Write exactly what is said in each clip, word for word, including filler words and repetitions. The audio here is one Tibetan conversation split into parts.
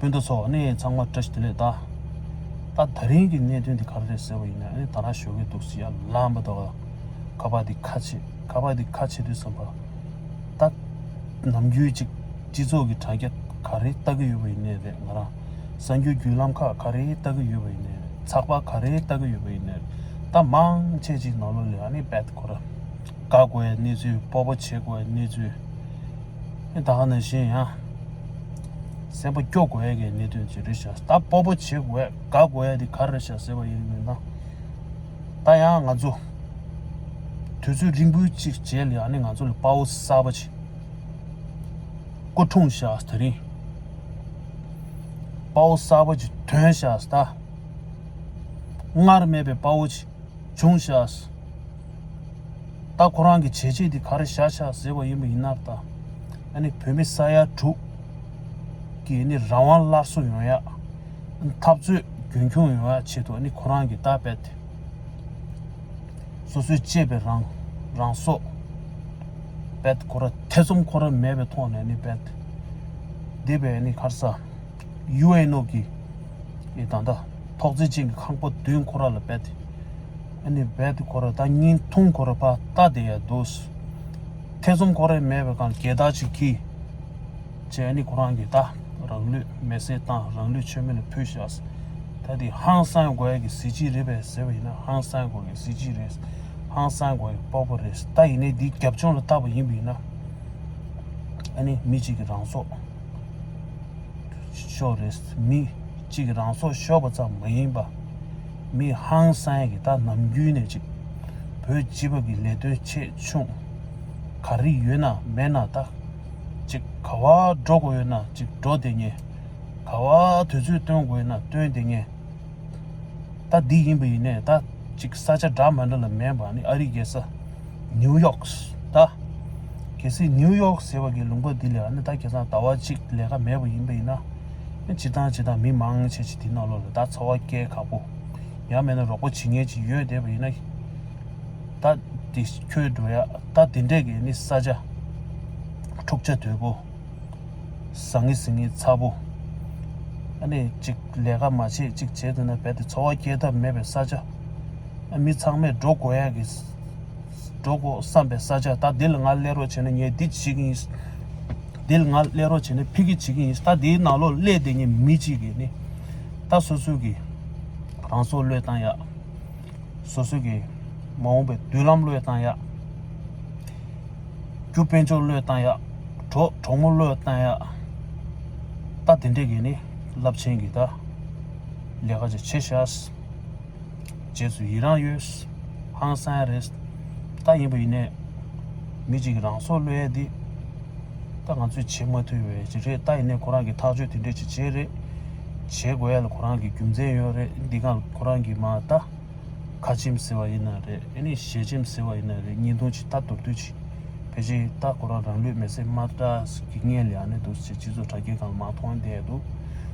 སྤུན་ཟླ་ཚོ་ནི་ཚང་མ་བཀྲ་ཤིས་བདེ་ལེགས། ད་ད་དེ་རིང་གི་གནད་དོན་འདི་ག་རེ་རེད་ཟེར་བ་ཡིན་ན། ཨ་ནི་ད་རང་ཞོགས་ཀས་འདུག་སེ་ཡར་ལངས་པ་དང་ཁ་པར་འདི་ཁ་ཕྱེ། ཁ་པར་འདི་ཁ་ཕྱེ་དུས་ཙམ་པ། ད་ནམ་རྒྱུན་ཅིག་སྤྱི་ཚོགས་ཀྱི་དྲ་རྒྱ་ག་རེ་ལྟ་གི་ཡོད་པ་ཡིན་ནའི་རེད། ང་རང་གསར་འགྱུར་བརྒྱུད་ལམ་ཁག་ག་རེ་ལྟ་གི་ཡོད་པ་ཡིན་ནའི་རེད། ཚགས་པར་ག་རེ་ལྟ་གི་ཡོད་པ་ཡིན་ནའི་རེད། ད་མང་ཆེ་ཅིག་ནང་ལོགས་ལ་ཨ་ནི་རྦད་ཁོ་ར་དགའ་དགོས་ཡ་གནས་ཚུལ། སྤོབས་པ་བྱེད་དགོས་ཡ་གནས་ཚུལ། ཨེ་ད་ག་ནང་བཞིན་ཡང་སེམས་པ་སྐྱོ་དགོས་ཡ་གི་གནད་དོན་ཅིག་རེད་ཤག་ད་སྤོབས་པ་བྱེད་དགོས་ཡ་དགའ་དགོས་ཡ་དེ་ག་རེ་རེད་ཤག་ཟེར་བ་ཡིན་ན། ད་ཡང་ང་ཚོ་དུས་ཚོད་རིང་པོའི་ཅིག་རྗེས་ལ་ཨ་ནི་ང་ཚོ་ལ་དཔའ་བོ་གསར་པ་ཅིག་སྐུ་འཁྲུངས་ཤག་དེ་རིང་དཔའ་བོ་གསར་པ་ཅིག་ཐོན་ཤག་ད་སྔར་མེད་པའི་དཔའ་བོ་ཅིག་བྱུང་ཤག་ད་ཁོ་རང་གི་བྱས་རྗེས་འདི་ག་རེ་བཞག་ཤག་ཟེར་བ་ཡིན་པ་ཡིན་ན། ད་ཨ་ནི་བོད་མི་ས་ཡ་དྲུག་གི་ཨ་ནི་རང་དབང་སླར་གསོ་ཡོང་ཡ། འཐབ་རྩོད་རྒྱུན་འཁྱོངས་ཡོང་ཡ་ཆེད་དུ་ཨ་ནི་ཁོ་རང་གིས་ད་རྦད་དེ་སོ་སོའི་གཅེས་པའི་རང་རང་སྲོག་རྦད་དེ་ཁོ་ར་ཐེ་ཚོམ་ཁོ་ར་མེད་པའི་ཐོག་ནས་ཨ་ནི་རྦད་དེ་འདི་བས་ཨ་ནི་ག་རེ་ཟ། ཡུ་ཨེན་ཨོ་གི་ཨེ་ད་ལྟ་ཐོག་བརྩེགས་ཅན་གྱི་ཁང་པ་བདུན་ཁོ་ར་ལ་རྦད་དེ་ཨ་ནི་རྦད་དེ་ཁོ་ར་ད་བརྙན་ཐུང་ཁོ་ར་ཕར་ལྟ་བསྡད་ཡ་འདུག་ཐེ་ཚོམ་ཁོ་ར་མེད་པའི་སྒང་རྒྱལ་དར་ཅིག་འཁྱེར་བྱས། ཨ་ནི་ཁོ་རང་གིས་ད་རང་ལུས་མེར་སྲེག་བཏང་། རང་ལུས་མཆོད་མེ་ལ་ཕུལ་ཤག་ད་འདི་ཧང་སང་དགོས་ཡ་གི་གཟི་བརྗིད་རེད་པས་ཟེར་བ་ཡིན་ན། ཧང་སང་དགོས་ཡ་གི་གཟི་བརྗིད་རེད། ཧང་སང་དགོས་ཡ་གི་སྤོབས་པ་རེད། ད་ཡིན་ནའི་འདི་རྒྱབ་ལྗོངས་ལ་བལྟས་པ་ཡིན་པ་ཡིན་ན། ཨ་ནི་མི་གཅིག་གི་རང་སྲོག་ཤོར་རེད། མི་གཅིག་གི་རང་སྲོག་ཤོར་བ་ཙམ་མ་ཡིན་པ། མི་ཧང་སང་ཡ་གི་ད་ནམ་རྒྱུན་ནས་ཅིག་བོད་སྤྱི་པ་གི་ལས་དོན་ཆེ་ཆུང་ག་རེ་ཡོད་ན་མེད་ན། ད་ཅིག་ག་བ་འགྲོ་དགོས་ཡོད་ན་ཅིག་འགྲོ་བསྡད་མཁན། ག་བ་དུས་ཚོད་བཏོན་དགོས་ཡོད་ན་བཏོན་བསྡད་མཁན། ད་འདི་ཡིན་པ་ཡིན་ནའི་ད་ཅིག་ས་ཆ་འདྲ་མི་འདྲ་ལ་མེད་པ་ནི་ཨ་རིའི་རྒྱལ་ས་ནིའུ་ཡོག་ད་གལ་སྲིད་ནིའུ་ཡོག་ཟེར་བ་གི་ལུང་པ་འདི་ལ་ཨ་ནི་ད་ཁ་སང་ཟླ་བ་གཅིག་ལས་ཀ་མེད་པ་ཡིན་པ་ཡིན་ན། ཨ་ནི་སྤྱིར་བཏང་སྤྱིར་བཏང་མི་མང་ཆེ་ཆེ་འདི་ནང་ལོགས་ལ་ད་འཚོ་བ་སྐྱེལ་ཁག་པོ། ཡང་མིན་ན་རོགས་པ་བྱེད་མཁན་ཅིག་ཡོད་བསྡད་པ་ཡིན་ན། ད་འདི་ཁྱོད་འགྲོ་ཡ་ད་འདི་འདྲས་ཀྱི་ནི་ས་ཆ་འཁྲུག་ཆ་དོད་པོ། ཟང་ངེ་ཟིང་ངེ་ཚ་པོ། ཨ་ནི་ཅིག་ལས་ཀ་མ་བྱེད་ཅིག་བྱེད་འདུག་ན་རྦད་དེ་འཚོ་བ་སྐྱེལ་ཐབས་མེད་པའི་ས་ཆ། ཨ་མི་ཚང་མས་འགྲོ་དགོས་ཡ་གི་འགྲོ་དགོས་བསམ་པའི་ས་ཆ། ད་འདི་ལ་ང་སླེབས་རོགས་བྱས་ན་ངས་འདི་བྱེད་ཀྱི་ཡིན། འདི་ལ་ང་སླེབས་རོགས་བྱས་ན་ཕ་གི་བྱེད་ཀྱི་ཡིན། ད་འདིའི་ནང་ལོགས་སླེབས་བསྡད་མཁན་མི་གཅིག་གིས་ནི་ད་སོ་སོ་གི་རང་སྲོག་བློས་བཏང་ཡ། སོ་སོ་གི་མ་འོངས་པའི་མདུན་ལམ་བློས་བཏང་ཡ། རྒྱུ་དཔལ་འབྱོར་བློས་བཏང་ཡ། གྲོགས་གྲོགས་མོ་བློས་བཏང་ཡ། ད་དེ་འདྲས་ཀྱི་ནི་རླབས་ཆེན་གྱི་ད་ལས་ཀ་ཅིག་བྱེད་ཤག་རྗེས་སུ་ཡི་རང་ཡོད། ཧང་སང་ཡ་རེད། ད་ཡིན་པ་ཡིན་ནའི་མི་གཅིག་གི་རང་སྲོག་བློས་ཡ་འདི་ད་ང་ཚོས་བྱེད་མ་ཐུབ་པ་ཅིག་རེད། ད་ཡིན་ནའི་ཁོ་རང་གིས་ཐག་གཅོད་དེ་འདྲས་ཅིག་བྱས་རེད། བྱེད་དགོས་ཡ་ལ་ཁོ་རང་གི་རྒྱུ་མཚན་ཡོད་རེད། འདི་ག་ཁོ་རང་གིས་མ་ད། ཁ་ཆེམས་ཟེར་བ་ཡིན་ན་རེད། ཨ་ནི་ཞལ་ཆེམས་ཟེར་བ་ཡིན་ན་རེད། བརྙན་ཐུང་ཅིག་ལྟ་མདོར་བསྡུས་ཅིག་ཕལ་ཆེར་ད་ཁོ་རང་རང་ལུས་མེར་སྲེག་མ་བཏང་གི་སྔོན་ལ་ཨ་ནི་འདུག་སེ་སྤྱི་ཚོགས་དྲ་རྒྱའི་སྒང་ལ་མར་མཐོང་བསྡད་འདུག་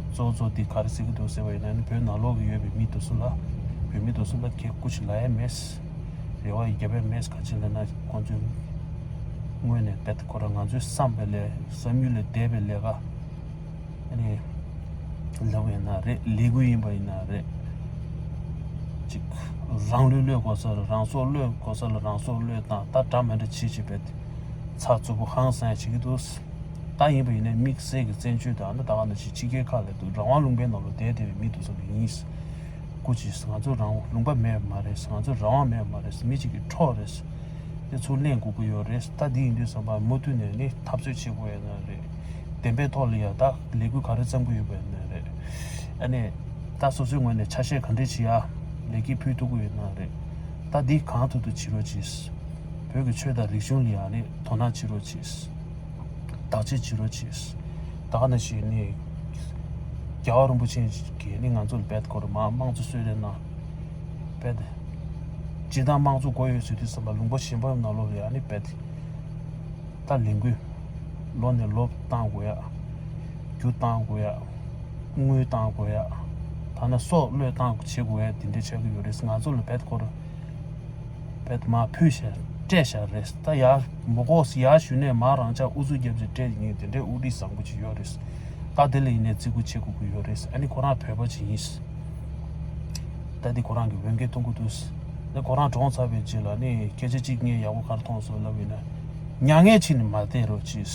གཙོ་བོ་གཙོ་འདི་ག་རེ་ཟེར་གི་འདུག་ཟེར་བ་ཡིན་ན། ཨ་ནི་བོད་ནང་ལོགས་ཀྱི་ཡོད་པའི་མི་དེ་ཚོ་ལ་བོད་མི་དེ་ཚོ་ལ་ཁེ་སྐུ་ཅིག་ལབ་ཡ་མེད། རེ་བ་ཡི་རྒྱབ་ཡ་མེད། ག་ཅི་ལབ་ན་ཁོང་ཚོས་དངོས་གནས་རྦད་ཁོ་རང་ང་ཚོའི་བསམ་པའི་ལས་བསམ་ཡུལ་ལས་འདས་པའི་ལས་ཀ་ཨ་ནི་ལབ་ཡིན་ན་རེད། ལས་འགུལ་ཡིན་པ་ཡིན་ན་རེད། ཅིག་རང་ལུས་བློས་དགོས་ས་ལ་རང་སྲོག་བློས་དགོས་ས་ལ་རང་སྲོག་བློས་བཏང་། ད་འདྲ་མི་འདྲ་བྱེད་བྱེད་པའི་ཚགས་ཚུད་པོ་ཧང་སང་བྱེད་ཀྱི་འདུག་ད་ཡིན་པ་ཡིན་ན་དམིགས་བསལ་གྱི་བཙན་བྱོལ་དང་ཨ་ནི་ད་ག་ནང་བཞིན་ཕྱི་རྒྱལ་ཁག་ལ་འདུག་རང་དབང་ལུང་པའི་ནང་ལ་བསྡད་བསྡད་པའི་མི་དེ་ཚོ་ལ་ཡིན། སྐུ་མཁྱེན། ང་ཚོ་རང་ལུང་པ་མེད་པ་མ་རེད། ང་ཚོ་རང་དབང་མེད་པ་མ་རེད། མི་གཅིག་གི་འཕྲོག་རེད། དེ་ཚུར་ལེན་དགོས་ཀྱི་ཡོད་རེད། ད་འདི་ཡིན་དུས་ཙམ་པ་མུ་མཐུད་ནས་ནི་འཐབ་རྩོད་བྱེད་དགོས་ཡོད་ན་རེད། བདེན་པའི་ཐོག་ལ་ཡ་ད་ལས་འགུལ་ག་རེ་བརྩམ་གྱི་ཡོད་པ་ཡིན་ན་རེད། ཨ་ནི་ད་སོ་སོའི་ངོས་ནས་ཆ་ཤས་ག་འདྲས་བྱེད་ཡ་ལས་འགུལ་ཕུལ་ཐུབ་ཀྱི་ཡོད་ན་རེད། ད་འདི་གང་ཐུབ་ཐུབ་བྱེད་རོགས་གྱིས། བོད་ཀྱི་ཆོས་དང་རིག་གཞུང་ལ་ཡ་ནི་དོ་སྣང་བྱེད་རོགས་གྱིས། བདག་གཅེས་བྱེད་རོགས་གྱིས། ད་ག་ནང་བཞིན་ནི་རྒྱལ་བ་རིན་པོ་ཆེ་གིས་ནི་ང་ཚོ་ལ་རྦད་ཁོ་རང་མ་དམངས་གཙོ་གསོལ་རས་གནང་། རྦད་སྤྱིར་བཏང་དམངས་གཙོ་དགོས་ཡོད་ཟེར་དུས་ཙམ་པ་ལུང་པ་གཞན་པ་ནང་ལོགས་ལ་ཡ་ནི་རྦད་ད་ལས་འགུལ་ལོ་ནས་ལོ་བཏང་དགོས་ཡ། རྒྱུ་བཏང་དགོས་ཡ། དངུལ་བཏང་དགོས་ཡ། ཐ་ན་སྲོག་བློས་བཏང་བྱེད་དགོས་ཡ་དེ་འདྲ་ཆགས་ཀྱི་ཡོད་རེད། ང་ཚོ་ལ་རྦད་ཁོ་རང་རྦད་མར་ཕུད་བཞག་སྤྲད་བཞག་རེད། ད་ཡར་མི་དགོས་ཡར་ཞུ་ནས་མར་རང་ཅག་ཨུ་ཚུགས་རྒྱབ་ཅིག་སྤྲད་ཡིན། དེ་འདྲའི་དབུ་ཁྲིད་བཟང་པོ་ཅིག་ཡོད་རེད། ད་དེ་ལ་ཡིན་ནའི་བརྩི་བཀུར་བྱེད་དགོས་ཀྱི་ཡོད་རེད། ཨ་ནི་ཁོ་རང་བོད་པ་ཅིག་ཡིན། ད་འདི་ཁོ་རང་གི་འོས་འགན་ཐོན་གྱི་འདུག། ནི་ཁོ་རང་གྲོངས་ཚར་བའི་རྗེས་ལ་ནི་སྐད་ཆ་གཅིག་ངས་ཡག་པོ་ག་རེ་མཐོང་སོང་ལབ་ཡིན་ན། མྱ་ངན་བྱས་ནས་མ་བསྡད་རོགས་གྱིས།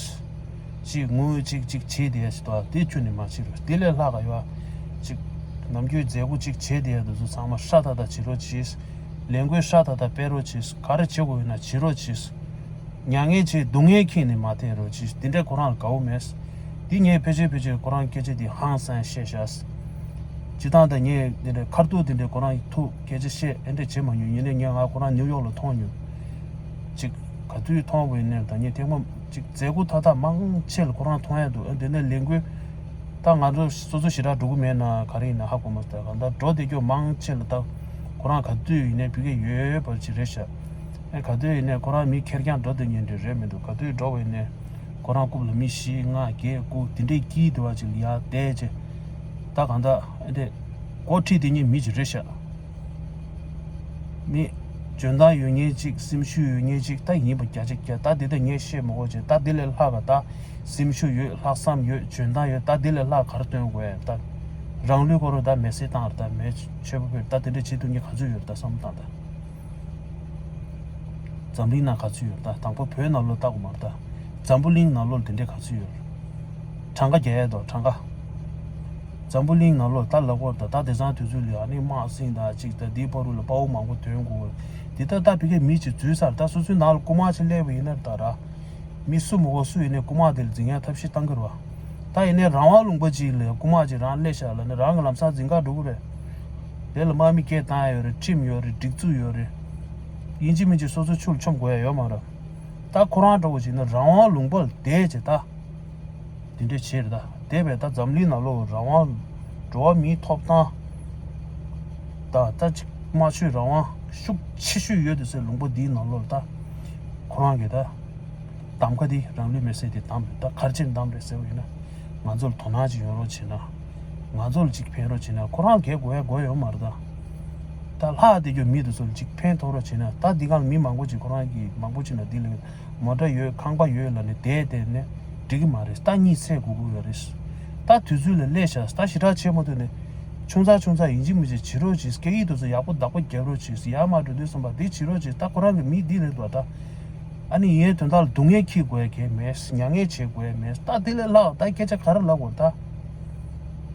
ཅིག་ངུ་ཅིག་ཅིག་བྱས་བསྡད་ཡ་ཞིག་འདུག། དེ་ཁྱོན་ནས་མ་བྱེད་རོགས། དེ་ལས་ལྷག་ག་ཡོད། ཅིག་ནམ་རྒྱུན་མཛད་སྒོ་ཅིག་བྱས་བསྡད་ཡ་དེ་ཚོ་ཚང་མ་ཧྲ་ཐག་ཐག་བྱེད་རོགས་གྱིས། ལས་འགུལ་ཧྲ་ཐག་ཐག་སྤེལ་རོགས་གྱིས། ག་རེ་བྱེད་དགོས་ཡོད་ན་བྱེད་རོགས་གྱིས། མྱ་ངན་བྱས་སྡུག་བསྔལ་ཁྱེར་ནས་མ་བསྡད་རོགས་གྱིས། དེ་འདྲ་ཁོ་རང་ལ་དགའ་བོ་མེད། འདི་ངས་ཕལ་ཆེར་ཕལ་ཆེར་ཁོ་རང་སྐད་ཆ་འདི་ཧང་སང་བཤད་ཤག། སྤྱིར་བཏང་ད་ངས་འདི་འདྲའི་ཁ་ཐུག་འདི་འདྲའི་ཁོ་རང་ཐུག་སྐད་ཆ་བཤད་ཨེ་འདྲ་བྱེད་མ་མྱོང་། ཡིན་ནའི་ངས་ང་ཁོ་རང་ནིའུ་ཡོག་ལ་མཐོང་མྱོང་། ཅིག་ག་དུས་མཐོང་བ་ཡིན་ནའི་ད་ངས་ཐེངས་མ་ཅིག་མཛད་སྒོ་མཐའ་དག་མང་ཆེ་ལ་ཁོ་རང་མཐོང་ཡ་འདུག། ཨ་འདི་ནས་ལས་འགུལ་ད་ང་ཚོ་སོ་སོ་ཞེ་དྲག་འགྲོ་གི་མེད་ན་ག་རེ་ཡིན་ན་ཧ་གོ་མ་སོང་། ད་གང་ལྟར་འགྲོ་བསྡད་རྒྱུ་མང་ཆེ་ལ་ད་ཁོ་རང་ག་དུས་ཡིན་ནའི་ཕ་གི་ཡོད་པ་ཅིག་རེད་ཤག། ཨེ་ག་དུས་ཡིན་ནའི་ཁོ་རང་མི་ཁེར་རྐྱང་འགྲོ་བསྡད་མཁན་འདྲ་རེད་མི་འདུག། ག་དུས་འགྲོ་བ་ཡིན་ནའི་ཁོ་རང་རྐུབ་ལ་མི་བཞི་ལྔ་བརྒྱད་དགུ་དེ་འདྲའི་དཀྱིལ་དེ་བ་ཅིག་ལ་ཡར་བསྡད་བྱས། ད་གང་ལྟར་ཨེ་འདྲས་འགོ་ཁྲིད་བསྡད་མཁན་མི་ཅིག་རེད་ཤག། མི་འཇོན་ཐང་ཡོད་མཁན་ཅིག། སེམས་ཤུགས་ཡོད་མཁན་ཅིག་ད་ཡིན་པ་བརྒྱ་ཆ་བརྒྱ། ད་འདི་ད་ངས་བཤད་མི་དགོས་བྱས། ད་འདི་ལས་ལྷག་ག་ད་སེམས་ཤུགས་ཡོད། ལྷག་བསམ་ཡོད། འཇོན་ཐང་ཡོད། ད་འདི་ལས་ལྷག་ག་རེ་སྟོན་དགོས། ད་རང་ལུས་ཁོ་རང་ད་མེ་སྲེག་བཏང་ར། ད་མེ་མཆོད་པ་ཕུལ། ད་དེ་འདྲ་བྱེད་ཐུབ་མཁན་ག་ཚོད་ཡོད་རེད། ད་བསམ་བློ་བཏང་ད། འཛམ་གླིང་ནང་ག་ཚོད་ཡོད་རེད། ད་དང་པོ་བོད་ནང་ལོགས་ལ་ལྟ་དགོས་མ་རེད། ད་འཛམ་བུ་གླིང་ནང་ལོགས་ལ་དེ་འདྲས་ག་ཚོད་ཡོད་རེད། གྲངས་ཀ་རྒྱག་ཡས་དོ། གྲངས་ཀ། འཛམ་བུ་གླིང་ནང་ལོགས་ད་ལབ་དགོས་རེད། ད་ད་དེང་སང་དུས་ཚོད་ལ་ཨ་ནི་དམག་ཟིན་ད་ཅིག་ད་འདིའི་བར་དུ་ལ་དཔའ་བོ་མང་པོ་ཐོན་དགོས། འདི་ད་ལྟ་བི་ཀའི་མི་ཅིག་འཛུལ་ཚར། ད་སོ་སོའི་ནང་ལ་རྐུ་མ་ཅིག་སླེབས་པ་ཡིན་ན་ད་ར། མི་སུ་མི་དགོས་སུ་ཡིན་ནའི་རྐུ་མ་དེ་ལ་འཛིང་ཡ་ཐབས་ཤེས་བཏང་གི་རེད་བ། ད་ཡིན་ནའི་རང་དབང་ལུང་པ་ཅིག་ལ་རྐུ་མ་ཅིག་རང་སླེབས་ཤག་ལབ་ན་རང་གི་ལམ་སང་འཛིང་ག་འགྲོ་གི་རེད། དེ་ལ་དམག་མི་སྐད་བཏང་ཡ་ཡོད་རེད། ཁྲིམས་ཡོད་རེད། སྒྲིག་འཛུགས་ཡོད་རེད། ཡིན་གཅིག་མིན་གཅིག་སོ་སོ་ཆུ་ལ་མཆོང་དགོས་ཡ་ཡོད་མ་རེད། ད་ཁོ་རང་འདྲ་བོ་ཅིག་ན་རང་དབང་ལུང་པ་ལ་བསྡད་བྱས་ད། དེ་འདྲས་བྱས་རེད་ད། དེ་བས་ད་འཛམ་གླིང་ནང་ལོགས་རང་དབང་། འགྲོ་བ་མིའི་ཐོབ་ཐང་། ད་ད་ཅིག་སྨྲ་བརྗོད་རང་དབང་ཤུགས་ཆེ་ཤོས་ཡོད་དེ་ཚོའི་ལུང་པ་འདིའི་ནང་ལོགས་ད། ཁོ་རང་གིས་ད། གདམ་ཁ་འདི་རང་ལུས་མེར་སྲེག་འདི་བདམས་རེད། ད་ག་རེ་བྱས་ནས་བདམས་རེད་ཟེར་བ་ཡིན་ན། ང་ཚོ་ལ་དོ་སྣང་ཅིག་ཡོང་རོགས་བྱས་ན། ང་ཚོ་ལ་ཅིག་ཕན་རོགས་བྱས་ན་ཁོ་རང་གས་དགོས་ཡ་དགོས་ཡོད་མ་རེད་ད། ད་ལྷག་བསྡད་རྒྱུ་མི་དེ་ཚོ་ལ་ཅིག་ཕན་ཐོགས་རོགས་བྱས་ན། ད་འདི་ག་ལ་མི་མང་པོ་ཅིག་ཁོ་རང་གིས་མང་པོ་ཅིག་ལ་འདི་ལ་མོ་ཊ་ཡོད་ཁང་པ་ཡོད་ལབ་ནས་བསྡད་བསྡད་ནས་འགྲིག་གི་མ་རེད། ད་གཉིད་སད་དགོས་ཀྱི་ཡོད་རེད། ད་དུས་ཚོད་ལ་སླེབས་ཤག། ད་ཞེ་དྲག་བྱེད་མ་ཐུབ་ནས་ཆུང་ཙག་ཆུང་ཙག་ཡིན་གཅིག་མིན་གཅིག་བྱེད་རོགས་བྱེད། སྐད་ཡིག་དེ་ཚོ་ཡག་པོ་བདག་པོ་རྒྱབ་རོགས་བྱེད། ཡར་མར་འགྲོ་དུས་ཙམ་པ་འདི་བྱེད་རོགས་བྱེད། ད་ཁོ་རང་གི་མི་འདི་རེད་འདུག་ད། ཨ་ནི་ཡའི་དོན་དག་ལ་སྡུག་བསྔལ་འཁྱེར་དགོས་ཡ་གང་ཡང་མེད། མྱ་ངན་བྱེད་དགོས་ཡ་མེད། ད་དེ་ལས་ལྷག་ད་སྐད་ཆ་ག་རེ་ལབ་དགོས་རེད་ད།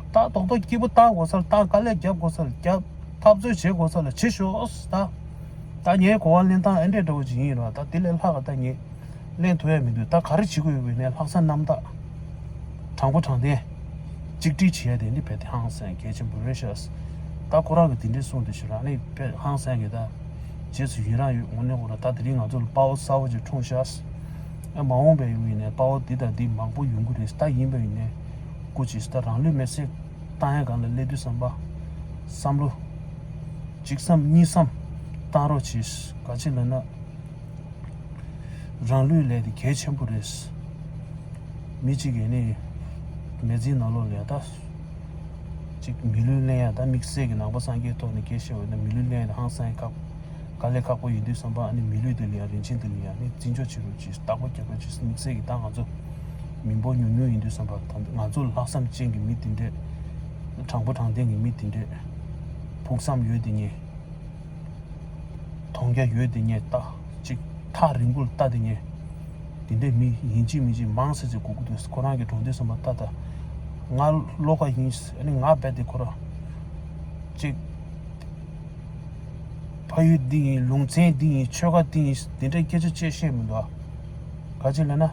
ད་རྡོག་རྡོག་སྐྱིད་པོ་བཏང་དགོས་ས་ལ་བཏང་། དཀའ་ལས་རྒྱབ་དགོས་ས་ལ་རྒྱབ། འཐབ་རྩོད་བྱེད་དགོས་ས་ལ་བྱེད་ཤོག་ད། ད་ངའི་གོ་བ་ལེན་སྟངས་ཨེ་འདྲས་འདྲ་བོ་ཅིག་ཡིན་ར། ད་དེ་ལས་ལྷག་ད་ངས་ལེན་ཐུབ་ཡ་མི་འདུག། ད་ག་རེ་བྱེད་དགོས་ཡོད་པའི་ནས་ལྷག་བསམ་རྣམ་དག། དྲང་པོ་དྲང་བདེན། གཅིག་སྒྲིལ་བྱེད་ཡ་དེ་ནི་རྦད་དེ་ཧང་སང་གལ་ཆེན་པོ་རེད་ཤག། ད་ཁོ་རང་གིས་དེ་འདྲས་གསུངས་དེ་ཞུ་རང་ནི་རྦད་ཧང་སང་གི་ད། རྗེས་སུ་ཡི་རང་ཡོད། དངོས་གནས་ཁོ་རང་ད་དེ་རིང་ང་ཚོ་ལ་དཔའ་བོ་གསར་བ་ཅིག་འཁྲུངས་ཤག། ཨ་མ་འོངས་པའི་ཡུན་ནས་དཔའ་བོ་འདི་དང་འདི་མང་པོ་ཡོང་གི་རེད། ད་ཡིན་པ་ཡིན་ནས་སྐུ་མཁྱེན། ད་རང་ལུས་མེར་སྲེག་བཏང་ཡ་སྒང་ལ་སླེབས་དུས་ཙམ་པ། བསམ་བློ་གཅིག་བསམ་གཉིས་བསམ་བཏང་རོགས་གྱིས། ག་ཅི་ལབ་ན། རང་ལུས་ལས་དེ་གལ་ཆེན་པོ་རེད། མི་གཅིག་གིས་ནི་མི་ཚེའི་ནང་ལོགས་ལ་ཡང་ད་ཅིག་མི་ལུས་ལེན་ཡ། ད་དམིགས་བསལ་གྱི་ནང་པ་སངས་རྒྱས་ཐོག་ནས་སྐད་བཤད་འོས་ན་མི་ལུས་ལེན་ཡ་དེ་ཧང་སང་ཡ་ཁག་དཀའ་ལས་ཁག་པོ་ཡིན་དུས་ཙམ་པ། ཨ་ནི་མི་ལུས་དེ་ལ་ཡང་རིན་ཆེན་དེ་ལ་ཡང་ནི་བརྩི་འཇོག་བྱེད་རོགས་གྱིས། བརྟག་པ་རྒྱབ་རོགས་གྱིས། དམིགས་བསལ་གྱི་ད་ང་ཚོ་མི་འབོར་ཉུང་ཉུང་ཡིན་དུས་ཙམ་པ། ད་ང་ཚོ་ལྷག་བསམ་ཅན་གྱི་མི་དེ་འདྲས། དྲང་པོ་དྲང་བདེན་གྱི་མི་དེ་འདྲས། ཕུགས་བསམ་ཡོད་དེ་ཉེ། མཐོང་རྒྱ་ཡོད་དེ་ཉེ། ལྟ་ཅིག་ཐག་རིང་པོ་ལ་ལྟ་དེ་ཉེ། དེ་འདྲའི་མི་ཡིན་གཅིག་མིན་གཅིག་མང་ཙམ་ཅིག་དགོས་ཀྱི་འདུག། ཁོ་རང་གི་གྲོངས་དུས་ཙམ་པ་ལྟ་ད། ང་བློ་དགའ་ཡིན། ཨ་ནི་ང་རྦད་དེ་ཁོ་རང་ཅིག་ཕ་ཡུལ་འདི་ཡིན། ལུང་ཚན་འདི་ཡིན། ཆོལ་ཁ་འདི་ཡིན། དེ་འདྲའི་སྐད་ཆ་བཅས་བཤད་མི་འདུག། ཨ་ག་ཅི་ལབ་ན།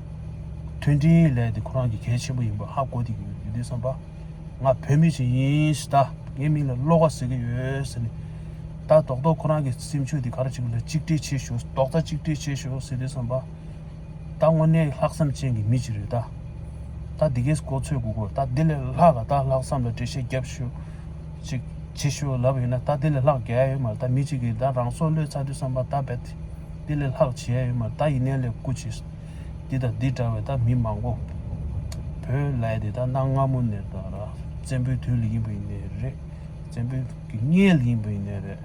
མཐུན་སྒྲིལ་ལས་དེ་ཁོ་རང་གི་གལ་ཆེན་པོ་ཡིན་པ་ཧ་གོ་བསྡད་ཀྱི་ཡོད་དུས་ཙམ་པ། ང་བོད་མི་ཞིག་ཡིན་ཞེས། ད་ངའི་མིང་ལ་བློ་དགའ་ཟེར་གྱི་ཡོད་ཟེར་ནས། ད་རྡོག་རྡོག་ཁོ་རང་གི་སེམས་ཤུགས་དེ་ག་རེ་བྱེད་ཀྱི་ལ་གཅིག་སྒྲིལ་བྱེད་ཤོག། རྡོག་རྩ་གཅིག་སྒྲིལ་བྱེད་ཤོག་ཟེར་དུས་ཙམ་པ། ད་དངོས་གནས་ལྷག་བསམ་ཅན་གྱི་མི་ཞིག་རེད་ད། ད་འདི་གས་གོ་ཚོད་དགོས་གོ། ད་འདི་ལས་ལྷག་ག་ད་ལྷག་བསམ་ལ་འགྲེལ་བཤད་རྒྱབ་ཤོག་ཅིག་བྱེད་ཤོག་ལབ་ཡོད་ན། ད་འདི་ལས་ལྷག་རྒྱག་ཡ་ཡོད་མ་རེད། ད་མི་གཅིག་གིས་ད་རང་སྲོག་བློས་ཚར་དུས་ཙམ་པ་ད་རྦད་འདི་ལས་ལྷག་བྱེད་ཡ་ཡོད་མ་རེད། ད་ཡིན་ནའི་ལས་སྐུ་མཁྱེན། འདི་དང་འདི་འདྲ་བའི་ད་མི་མང་པོ། བོད་ལབ་ཡ་དེ་ད་གནའ་སྔ་མོ་ནས་ད་ར་བཙན་པོའི་དུས་ལ་ཡིན་པ་ཡིན་ནའི་རེད། བཙན་པོའི་གི་སྔོན་ལ་ཡིན་པ་ཡིན་ནའི་རེད།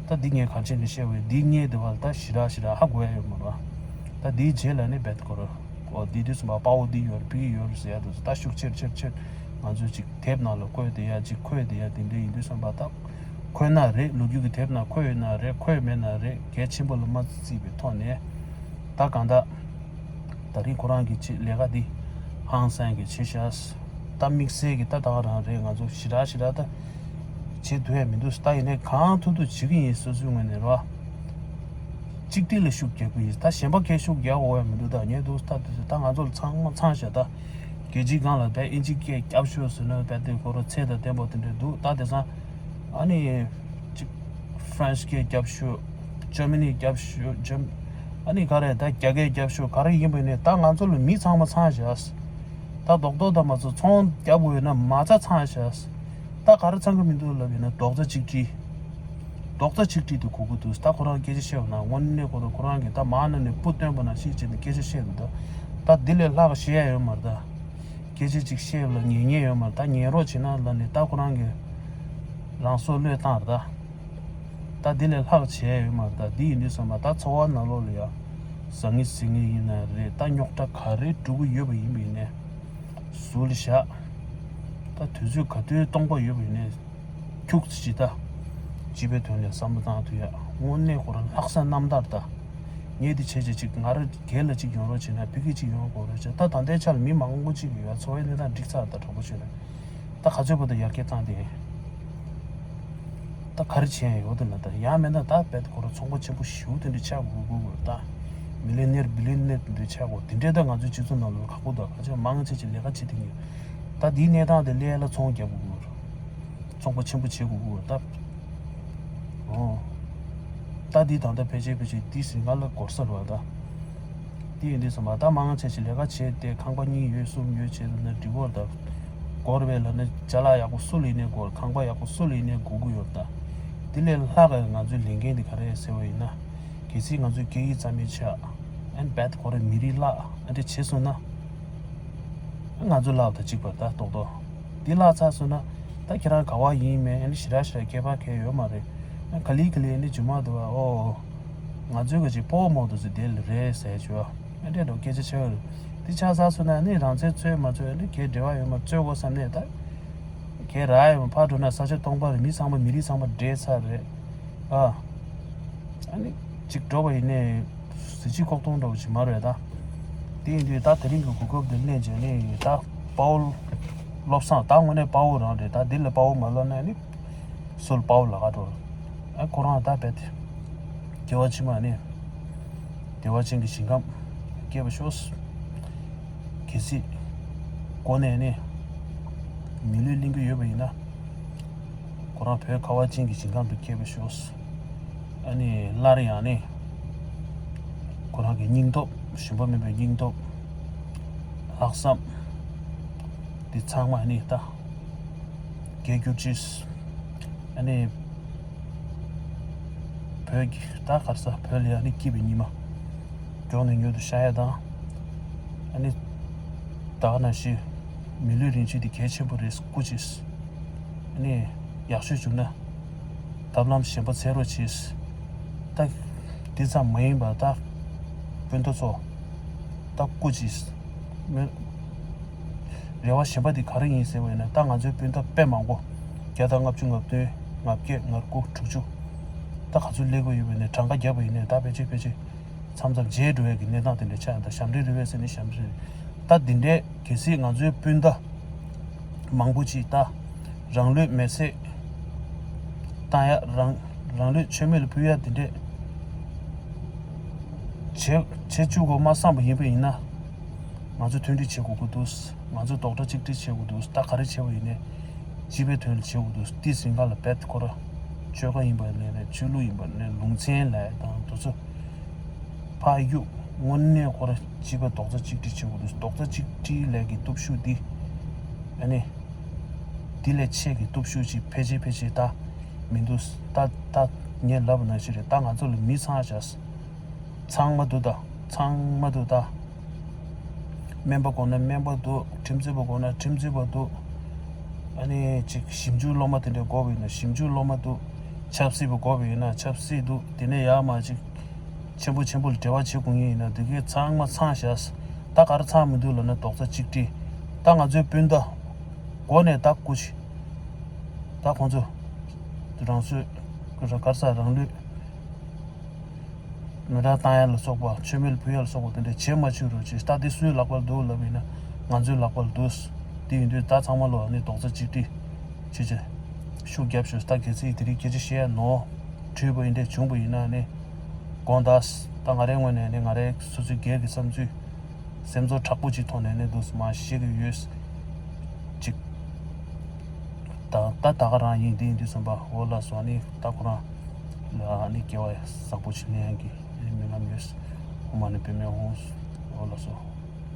ད་འདི་ངས་ག་རེ་བྱས་ནས་བཤད་པ་ཡིན། འདི་སྔོན་དེ་བ་ལ་ད་ཞེ་དྲག་ཞེ་དྲག་ཧ་གོ་ཡ་ཡོད་མ་རེད། ད་འདིའི་རྗེས་ལ་ནི་རྦད་དེ་ཁོ་ར་ ཨོ་འདི་དུས་སུ་མ་དཔའ་བོ་འདི་ཡོད་རེད། ཕ་གི་ཡོད་རེད་ཟེར་ཡ་དུས་སུ་ད་ཤུགས་ཆེར་ཆེར་ཆེར་ང་ཚོས་ཅིག་དེབ་ནང་ལ་བཀོད་བསྡད་ཡ་ཅིག་འཁོད་བསྡད་ཡ་དེ་འདྲ་ཡིན་དུས་སུ་མ་ད་འཁོད་ན་རེད། ལོ་རྒྱུས་ཀྱི་དེབ་ནང་འཁོད་ཡོད་ན་རེད། འཁོད་མེད་ན་རེད། གལ་ཆེན་པོ་ལ་མ་བརྩིས་པའི་ཐོག་ནས་ད་གང་ལྟར་ད་རིང་ཁོ་རང་གི་ཅིག་ལས་ཀ་འདི་ཧང་སང་གི་བྱེད་ཤག་ད་དམིགས་བསལ་གྱི་ད་ད་ག་རང་རེད། ང་ཚོ་ཞེ་དྲག་ཞེ་དྲག་ད་བྱེད་ཐུབ་ཡ་མི་འདུག་ད་ཡིན་ནའི་གང་ཐུབ་ཐུབ་བྱེད་ཀྱི་ཡིན། སོ་སོའི་ངོས་ནས་རོ། གཅིག་སྒྲིལ་ལ་ཤུགས་རྒྱག་གི་ཡིན། ད་གཞན་པ་སྐད་ཤུགས་རྒྱག་འོས་ཡ་མི་འདུག་ད་ངས་འདུག་ད་དེ་ད་ང་ཚོ་ལ་ཚང་མ་ཚང་བཞག་ད་རྒྱལ་སྤྱིའི་སྒང་ལ་བས་ཨིན་ཇི་སྐད་སྐྱབས་ཞུ་ཟེར་ན་བས་དེ་ཁོ་རང་ཚད་དང་ལྡན་པ་དེ་འདྲ་འདུག་ད་དེང་སང་ཨ་ནི་ཅིག་ཧྥ་རན་སི་སྐད་སྐྱབས་ཞུ། ཇར་མ་ནི་སྐྱབས་ཞུ། ཇར་ཨ་ནི་ག་རེ་ད་རྒྱ་སྐད་སྐྱབས་ཞུ་ག་རེ་ཡིན་པ་ནས་ད་ང་ཚོ་ལ་མི་ཚང་མ་ཚང་བཞག་ད་རྡོག་རྡོག་ད་མ་ཚོ་ཚོང་རྒྱབ་དགོས་ཡོད་ན་མ་རྩ་ཚང་བཞག་ད་ག་རེ་ཚང་གི་མི་འདུག་ལབ་ཡིན་ན་རྡོག་རྩ་གཅིག་སྒྲིལ། རྡོག་རྩ་གཅིག་སྒྲིལ་དུ་གོ་གི་འདུག་ད་ཁོ་རང་སྐད་ཆ་བཤད་པ་ན་དངོས་གནས་ཁོ་རང་ཁོ་རང་གིས་ད་མ་ན་ནས་སྤུ་བཏོན་པ་ན་ཤེས་བྱས་ནས་སྐད་ཆ་བཤད་འདུག་ད་ད་འདི་ལས་ལྷག་བཤད་ཡ་ཡོད་མ་རེད་ད། སྐད་ཆ་གཅིག་བཤད་ལ་ཉན་ཉན་ཡོད་མ་རེད་ད། ཉན་རོགས་བྱེད་ན་ལབ་ནས་ད་ཁོ་རང་གིས་རང་སྲོག་བློས་བཏང་རེད་ད། ད་འདི་ལས་ལྷག་བྱས་ཡོད་མ་རེད་ད། འདི་ཡིན་དུས་ཙམ་པ་ད་འཚོ་བ་ནང་ལོགས་ལ་ཡ་ཟང་ངེ་ཟིང་ངེ་ཡིན་ན་རེད་ད། རྙོག་དྲ་ག་རེ་འགྲོ་གི་ཡོད་པ་ཡིན་པ་ཡིན་ནའི་ཟུར་ལ་བཞག་ད་དུས་ཚོད་ག་དུས་སྟོང་པ་ཡོད་པ་ཡིན་ནའི་ཁྱུག་ཙམ་ཅིག་ད་སྤྱི་པའི་དོན་ལ་བསམ་བློ་བཏང་ཐུབ་ཡ་དངོས་གནས་ཁོ་རང་ལྷག་བསམ་རྣམ་དག་ད། ངས་འདི་བྱས་བྱས་ཅིག་ང་རང་སྒེར་ལ་ཅིག་ཡོང་རོགས་བྱས་ན་ཕ་གི་ཅིག་ཡོང་དགོས་རོགས་བྱས། ད་ད་ལྟའི་ཆ་ལ་མི་མང་པོ་ཅིག་ཡོད་ཡ་འཚོ་བའི་གནས་སྟངས་འགྲིག་ཚར་ད་གྲོགས་པོ་བྱས་ན། ད་ག་ཚོད་བར་དུ་ཡར་རྒྱས་བཏང་སྟེ། ད་ག་རེ་བྱས་ཡོད་དེ་ན་ད་ཡང་མེད་ན་ད་བེད་ཁོ་རང་ཚོང་པ་ཆེན་པོ་ཞེ་པོ་དེ་འདྲ་ཆགས་དགོས་དགོས་དགོས་ད། མི་ལི་ནེར་བི་ལི་ནེར་དེ་འདྲ་ཆགས་དགོས་དེ་འདྲའི་ད་ང་ཚོའི་སྤྱི་ཚོགས་ནང་ལོགས་ཁག་པོ་ད་ག་ཚོད་མང་ཆེ་ཆེ་ལས་ཀ་བྱེད་དེ་ཡོད། ད་དེའི་གནས་སྟངས་དེ་སླེབས་ཡ་ལ་ཚོང་རྒྱག་དགོས་དགོས། ཚོང་པ་ཆེན་པོ་བྱེད་དགོས་དགོས་ད། ཨོ། ད་འདི་ད་ལྟ་ཕལ་ཆེར་ཕལ་ཆེར་འདི་ཟིན་ག་ལ་འགོར་ས་རེད་བ་ད། དེ་ཡིན་དུས་ཙམ་པ་ད་མང་ཆེ་ཆེ་ལས་ཀ་བྱས་ཏེ་ཁང་པ་གཉིས་ཡོད་གསུམ་ཡོད་བྱས་ན་འགྲིག་གོ་ད། སྒོར་བས་ལབ་ན་ཅ་ལག་ཡག་པོ་སུ་ལ་ཡིན་ནའི་དགོས། ཁང་པ་ཡག་པོ་སུ་ལ་ཡིན་ནའི་དགོས་ཀྱི་ཡོད་ད། དེ་ལས་ལྷག་ག་ང་ཚོའི་ལས་འགན་དེ་ག་རེ་ཟེར་བ་ཡིན་ན། གལ་སྲིད་ང་ཚོའི་སྐད་ཡིག་རྩ་མེད་ཆགས། ཨན་བད་ཁོ་རེ་མི་རིགས་བརླག་ཨ་འདྲ་བྱས་སོང་ན། ང་ཚོ་བརླག་ད་གཅིག་པ་ད་རྡོག་རྡོག་འདི་བརླག་ཚར་སོང་ན། ད་ཁྱེད་རང་ག་བ་ཡིན་མིན་ཨ་ནི་ཞེ་དྲག་ཞེ་དྲག་ཁྱད་པར་གང་ཡང་ཡོད་མ་རེད། ཨ་ག་ལེ་ག་ལེ་ཨ་ནི་རྗེས་མ་དུ་བ་ཨོ། ང་ཚོའི་ག་ཅིག་སྤོ་བོ་མོ་དུ་ཚོ་དེ་ལ་རེད་ཟེར་བྱོས། ཨ་འདྲས་འགྲོ་སྐད་ཆ་ཆེ་བ་རེད། འདི་ཆགས་ཚར་སོང་ན་ཨ་ནི་རང་བཙན་རྩོད་མ་རྩོད་ཨ་ནི་གའི་འབྲེལ་བ་ཡོད་མ་རྩོད་དགོས་བསམ་ནས་ད། གའི་ར་ཡོད་མ་ཕར་འགྲོ་ན་ས་ཆ་སྟོང་པ་རེད། མི་ཚང་མ་མི་རིགས་ཚང་མ་འདྲེས་ཚར་རེད། ཨ། ཨ་ནི་གཅིག་འགྲོ་བ་ཡིན་ནའི་གཟི་བརྗིད་ཁོག་སྟོང་འགྲོ་བ་ཅིག་མ་རེད་ད། དེ་ཡིན་དུས་ད་དེ་རིང་གི་གོ་སྐབས་འདི་ལེན་བྱས་ནས་ད་དཔའ་བོ་བློ་བཟང་ད་དངོས་གནས་དཔའ་བོ་རང་རེད་ད། འདི་ལ་དཔའ་བོ་མ་ལབ་ན་ནི་སུ་ལ་དཔའ་བོ་ལབ་ག་འགྲོ། ཨ་ཁོ་རང་ད་རྦད་དེ་སྐྱེ་བ་ཕྱི་མ་ནི་བདེ་བ་ཅན་གྱི་ཞིང་ཁམས་སྐྱེས་པ་ཤོག་གལ་སྲིད་གོ་གནས་ནི་མི་ལུས་ལེན་གྱི་ཡོད་པ་ཡིན་ན། ཁོ་རང་བོད་ཁ་བ་ཅན་གྱི་ཞིང་ཁམས་སུ་སྐྱེས་པ་ཤོག་ཨ་ནི་སླར་ཡང་ནི་ཁོ་རང་གི་སྙིང་སྟོབས་ཞུམ་པ་མེད་པའི་སྙིང་སྟོབས་ལྷག་བསམ་འདི་ཚང་མ་ནི་ད་རྒྱས་གྱུར་ཅིག་ཨ་ནི་བོད་ཀྱི་ད་ག་རེ་ཟ་བོད་ལ་ཡང་ནི་སྐྱིད་པའི་ཉི་མ་མགྱོགས་ནས་མྱུར་དུ་ཤར་ཡ་དང་། ཨ་ནི་ད་ག་ནང་བཞིན་མི་ལུས་རིན་ཆེན་འདི་གལ་ཆེན་པོ་རེད། སྐུ་མཁྱེན། ཨ་ནི་ཡག་ཤོས་བྱུང་ན་ཐབས་ལམ་གཞན་པ་འཚོལ་རོགས་གྱིས། ད་འདི་ཙམ་མ་ཡིན་པར་ད་སྤུན་ཟླ་ཚོ་ད་སྐུ་མཁྱེན། མི་རེ་བ་གཞན་པ་འདི་ག་རེ་ཡིན་ཟེར་བ་ཡིན་ན་ད་ང་ཚོའི་སྤུན་ཟླ་དཔེ་མང་པོ་བརྒྱ་དང་ལྔ་བཅུ་ང་བདུན་ང་བརྒྱད་ང་དགུ་དྲུག་ཅུ་ད་ག་ཚོད་སླེབས་ཀྱི་ཡོད་པ་ཡིན་ན་གྲངས་ཀ་བརྒྱབ་པ་ཡིན་ན་ད་ཕལ་ཆེར་ཕལ་ཆེར། མཚམས་མཚམས་བརྗེད་འགྲོ་ཡས་ཀྱི་གནས་སྟངས་དེ་འདྲ་ཆགས་ཡོད། ད་ཞབས་འདྲེན་རེད་པས་ཟེར་ནས་ཞབས་འདྲེན་རེད། ད་འདི་འདྲའི་གལ་སྲིད་ང་ཚོའི་སྤུན་ཟླ་མང་པོ་ཅིག་ད་རང་ལུས་མེར་སྲེག་བཏང་ཡ་རང་རང་ལུས་མཆོད་མེ་ལ་ཕུལ་ཡ་འདི་འདྲས་བྱེད་བྱེད་བཅུག་དགོས་མ་བསམ་པ་ཡིན་པ་ཡིན་ན། ང་ཚོ་མཐུན་སྒྲིལ་བྱེད་དགོས་ཀྱི་འདུག་ང་ཚོ་རྡོག་རྩ་གཅིག་སྒྲིལ་བྱེད་དགོས་འདུག་ད་ག་རེ་བྱེད་པ་ཡིན་ནའི་སྤྱི་པའི་དོན་ལ་བྱེད་དགོས་འདུག་དེ་ཟིན་ག་ལ་རྦད་ཁོ་ར་ཆོལ་ཁ་ཡིན་པ་ནས་ནས་ཆོས་ལུགས་ཡིན་པ་ནས་ལུང་ཚན་ལ་དང་དུ་ཚོ་ཕ་ཡུག་དངོས་གནས་ཁོ་ར་སྤྱི་པ་རྡོག་རྩ་གཅིག་སྒྲིལ་བྱེད་དགོས་འདུག་རྡོག་རྩ་གཅིག་སྒྲིལ་ལས་ཀྱི་སྟོབས་ཤུགས་འདི་ཨ་ནི་དེ་ལས་ཆེ་གི་སྟོབས་ཤུགས་ཅིག་ཕལ་ཆེར་ཕལ་ཆེར་ད་མི་འདུག་ད་ད་ངས་ལབ་པ་ནང་བཞིན་རེད། ད་ང་ཚོ་ལ་མི་ཚང་བཞག་ཚང་མ་འདུག་ད་ཚང་མ་འདུག་ད། སྨན་པ་དགོས་ན་སྨན་པ་འདུག་ཁྲིམས་རྩོད་པ་དགོས་ན་ཁྲིམས་རྩོད་པ་འདུག་ཨ་ནི་ཅིག་ཞིབ་འཇུག་སློབ་མ་དེ་འདྲ་དགོས་པ་ཡིན་ན་ཞིབ་འཇུག་སློབ་མ་འདུག་ཆབ་སྲིད་པ་དགོས་པ་ཡིན་ན་ཆབ་སྲིད་འདུག་དེ་ནས་ཡར་མར་ཅིག་ཆེན་པོ་ཆེན་པོ་ལ་འབྲེལ་བ་བྱེད་དགོས་ངེས་ཡིན་ན་དེ་གའི་ཚང་མ་ཚང་བཞག་ད་ག་རེ་ཚང་མི་འདུག་ལབ་ན་རྡོག་རྩ་གཅིག་སྒྲིལ། ད་ང་ཚོའི་སྤུན་ཟླ་མགོ་ནས་ད་སྐུ་ཅི། ད་ཁོང་ཚོ་རང་སོའི་ག་རེ་ཟ་རང་ལུས། མེ་སྲེག་བཏང་ཡ་ལ་སོགས་པ། མཆོད་མེ་ཕུལ་ཡ་ལ་སོགས་པ་དེ་འདྲ་བྱེད་མ་བཅུག་རོགས་བྱེད། ད་དེ་སུའི་ལག་པར་འདུག་ལབ་ཡིན་ན་ང་ཚོའི་ལག་པར་འདུག་དེ་ཡིན་དུས་ད་ཚང་མ་ལོ་ཨ་ནི་རྡོག་རྩ་གཅིག་སྒྲིལ་བྱེད་བྱེད་ཤུགས་རྒྱབ་ཤོག་ད་གལ་སྲིད་དེ་རིང་སྐད་ཆ་བཤད་ཡ་ནོར་འཁྲུལ་པ་ཡིན་འདྲ་བྱུང་པ་ཡིན་ན་ནི་དགོངས་དག་ད་ང་རའི་ངོས་ནས་ནི་ང་རའི་སོ་སོའི་སྒེར་གྱི་བསམ་ཚུལ། སེམས་ཚོར་དྲག་པོ་ཅིག་ཐོག་ནས་ནི་འདུག་མ་བཤད་ཀྱི་ཡོད། ཅིག་ད་ད་ད་ག་རང་ཡིན་དེ་ཡིན་དུས་ཙམ་པ་འོ་ལགས་སོ། ཨ་ནི་ད་ཁོ་རང་ལ་ཨ་ནི་སྐྱེ་བ་བཟང་པོ་ཅིག་ལེན་ཡག་གི་ཨ་ནི་སྨོན་ལམ་ཡོད། ཨོཾ་མ་ཎི་པདྨེ་ཧཱུྃ། འོ་ལགས་སོ།